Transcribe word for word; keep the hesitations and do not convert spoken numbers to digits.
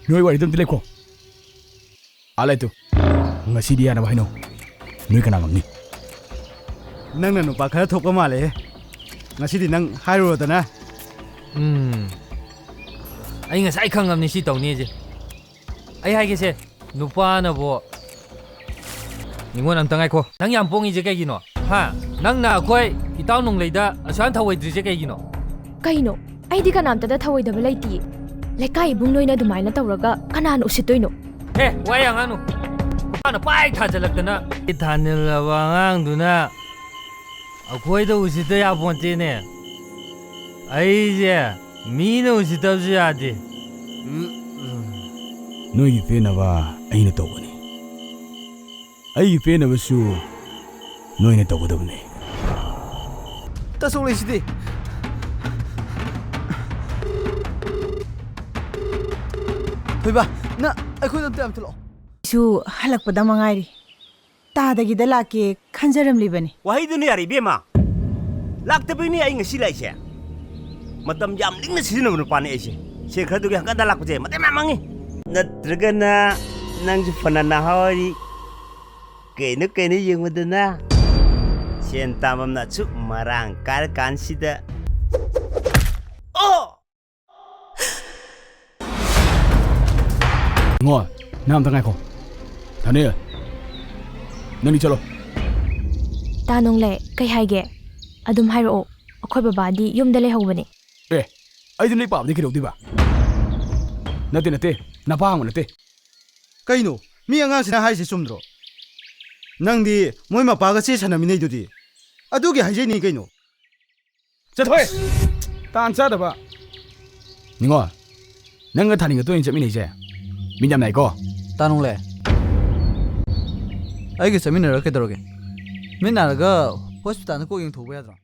ꯅꯣꯏ ꯋꯥꯔꯤꯗꯣ ꯑꯝꯇ ꯂꯩꯈꯣ꯫ ꯑꯥ ꯂꯩꯇꯨ꯫ ꯉꯁꯤꯗꯤ ꯌꯥꯅꯕ ꯍꯥꯏꯅꯧ꯫ ꯅꯣꯏ ꯀꯅꯥ ꯉꯝꯅꯤ? ꯅꯪꯅ ꯅꯨꯄꯥ ꯈꯔ ꯊꯣꯛꯄ ꯃꯥꯜꯂꯦꯍꯦ꯫ ꯉꯁꯤꯗꯤ ꯅꯪ ꯍꯥꯏꯔꯨꯔꯣꯗꯅ꯫ ꯎꯝ꯫ ꯑꯩ ꯉꯁꯥꯏ ꯈꯪꯉꯕꯅꯤ ꯁꯤ ꯇꯧꯅꯤꯁꯦ꯫ ꯑꯩ ꯍꯥꯏꯒꯦꯁꯦ, ꯅꯨꯄꯥꯅꯕꯨ ꯅꯤꯉꯣꯜ, ꯑꯝꯇ ꯉꯥꯏꯈꯣ꯫ ꯅꯪ ꯌꯥꯝ ꯄꯣꯡꯉꯤꯁꯦ ꯀꯩꯒꯤꯅꯣ? ꯍꯥ? ꯅꯪꯅ ꯑꯩꯈꯣꯏ ꯏꯇꯥꯎ ꯅꯣꯡꯂꯩꯗ ꯑꯁꯨꯛ ꯌꯥꯝ ꯊꯧꯑꯣꯏꯗ꯭ꯔꯤꯁꯦ ꯀꯩꯒꯤꯅꯣ? ꯀꯩꯅꯣ? ꯑꯩꯗꯤ ꯀꯅꯥꯝꯇꯗ ꯊꯧꯑꯣꯏꯗꯕ ꯂꯩꯇꯤꯌꯦ꯫ ꯂꯩꯀꯥꯏ ꯏꯕꯨꯡ ꯅꯣꯏꯅ ꯑꯗꯨꯃꯥꯏꯅ ꯇꯧꯔꯒ ꯀꯅꯥꯅ ꯎꯁꯤꯠꯇꯣꯏꯅꯣ? ꯑꯦ, ꯋꯥ ꯌꯥꯝ ꯉꯥꯡꯅꯨ꯫ ꯅꯨꯄꯥꯅ ꯄꯥꯏ ꯊꯥꯖꯤꯜꯂꯛꯇꯅ꯫ ꯊꯥꯅꯤꯜꯂꯕ ꯑꯉꯥꯡꯗꯨꯅ ꯑꯩꯈꯣꯏꯗ ꯎꯁꯤꯠꯇ ꯌꯥꯄꯣꯟꯇꯦꯅꯦ꯫ ꯑꯩꯁꯦ ꯃꯤꯅ ꯎꯁꯤꯠꯇꯕꯁꯨ ꯌꯥꯗꯦ꯫ ꯎꯝ, ꯎꯝ꯫ ꯅꯣꯏꯒꯤ ꯄꯦꯟꯅꯕ ꯑꯩꯅ ꯇꯧꯕꯅꯤ꯫ ꯑꯩꯒꯤ ꯄꯦꯟꯅꯕꯁꯨ ꯅꯣꯏꯅ ꯇꯧꯒꯗꯕꯅꯤ꯫ ꯇꯥ ꯆꯣꯡꯂꯩꯁꯤꯗꯤ꯫ ꯊꯣꯏꯕ, ꯅꯪ ꯑꯩꯈꯣꯏꯗ ꯑꯝꯇ ꯌꯥꯝ ꯊꯤꯜꯂꯛꯑꯣ꯫ ꯑꯩꯁꯨ ꯍꯜꯂꯛꯄꯗ ꯃꯉꯥꯏꯔꯤ꯫ ꯇꯥꯗꯒꯤꯗ ꯂꯥꯛꯀꯦ ꯈꯟꯖꯔꯝꯂꯤꯕꯅꯤ꯫ ꯋꯥꯍꯩꯗꯨꯅ ꯌꯥꯔꯦ, ꯏꯕꯦꯝꯃ꯫ ꯂꯥꯛꯇꯕꯩꯅꯦ ꯑꯩ ꯉꯁꯤ ꯂꯥꯛꯏꯁꯦ꯫ ꯃꯇꯝ ꯌꯥꯝ ꯂꯤꯛꯅ ꯁꯤꯖꯤꯟꯅꯕ ꯅꯨꯄꯥꯅꯦ ꯑꯩꯁꯦ꯫ ꯁꯦꯟ ꯈꯔꯗꯨꯒꯤ ꯍꯪꯀꯠ ꯍꯟꯗ ꯂꯥꯛꯄꯁꯦ ꯃꯇꯝ ꯌꯥꯝ ꯃꯥꯡꯉꯤ꯫ ꯅꯠꯇ꯭ꯔꯒꯅ ꯅꯪꯁꯨ ꯐꯅ ꯅꯍꯥ ꯑꯣꯏꯔꯤ, ꯀꯩꯅꯣ ꯀꯩꯅꯣ ꯌꯦꯡꯉꯨꯗꯅ꯫ ꯁꯦꯟ ꯇꯥꯟꯐꯝꯅ ꯑꯁꯨꯛ ꯃꯔꯥꯡ ꯀꯥꯏꯔ ꯀꯥꯟꯁꯤꯗ꯫ ꯑꯣ! ꯅꯤꯉꯣꯜ, ꯅꯪ ꯑꯝꯇ ꯉꯥꯏꯈꯣ꯫ ꯊꯥꯅꯤꯜ, ꯅꯪꯗꯤ ꯆꯠꯂꯣ꯫ ꯇꯥ ꯅꯣꯡꯂꯩ, ꯀꯩ ꯍꯥꯏꯒꯦ? ꯑꯗꯨꯝ ꯍꯥꯏꯔꯛꯑꯣ꯫ ꯑꯩꯈꯣꯏ ꯕꯕꯥꯗꯤ ꯌꯨꯝꯗ ꯂꯩꯍꯧꯕꯅꯦ꯫ ꯑꯦ, ꯑꯩꯗꯤ ꯅꯣꯏ ꯄꯥꯕꯗꯤ ꯀꯩꯗꯧꯗꯣꯏꯕ? ꯅꯠꯇꯦ, ꯅꯠꯇꯦ, ꯅꯄꯥ ꯍꯪꯕ ꯅꯠꯇꯦ꯫ ꯀꯩꯅꯣ? ꯃꯤ ꯑꯉꯥꯡꯁꯤꯅ ꯍꯥꯏꯔꯤꯁꯦ ꯆꯨꯝꯗ꯭ꯔꯣ? ꯅꯪꯗꯤ ꯃꯣꯏ ꯃꯄꯥꯒ ꯆꯦ ꯁꯥꯟꯅꯃꯤꯟꯅꯩꯗꯨꯗꯤ꯫ ꯑꯗꯨꯒꯤ ꯍꯥꯏꯖꯩꯅꯤ ꯀꯩꯅꯣ꯫ ꯆꯠꯊꯣꯛꯑꯦ! ꯇꯥꯟ ꯆꯥꯗꯕ! ꯅꯤꯉꯣꯜ, ꯅꯪꯒ ꯊꯥꯅꯤꯜꯒ ꯇꯣꯏꯅ ꯆꯠꯃꯤꯟꯅꯩꯁꯦ ꯃꯤꯠ ꯌꯥꯝ ꯅꯥꯏꯀꯣ꯫ ꯇꯥ ꯅꯣꯡꯂꯩ, ꯑꯩꯒ ꯆꯠꯃꯤꯟꯅꯔꯒ ꯀꯩꯗꯧꯔꯒꯦ? ꯃꯤꯠ ꯅꯥꯔꯒ ꯍꯣꯁꯄꯤꯇꯥꯜꯗ ꯀꯣꯛ ꯌꯦꯡꯊꯣꯛꯄ ꯌꯥꯗ꯭ꯔꯣ?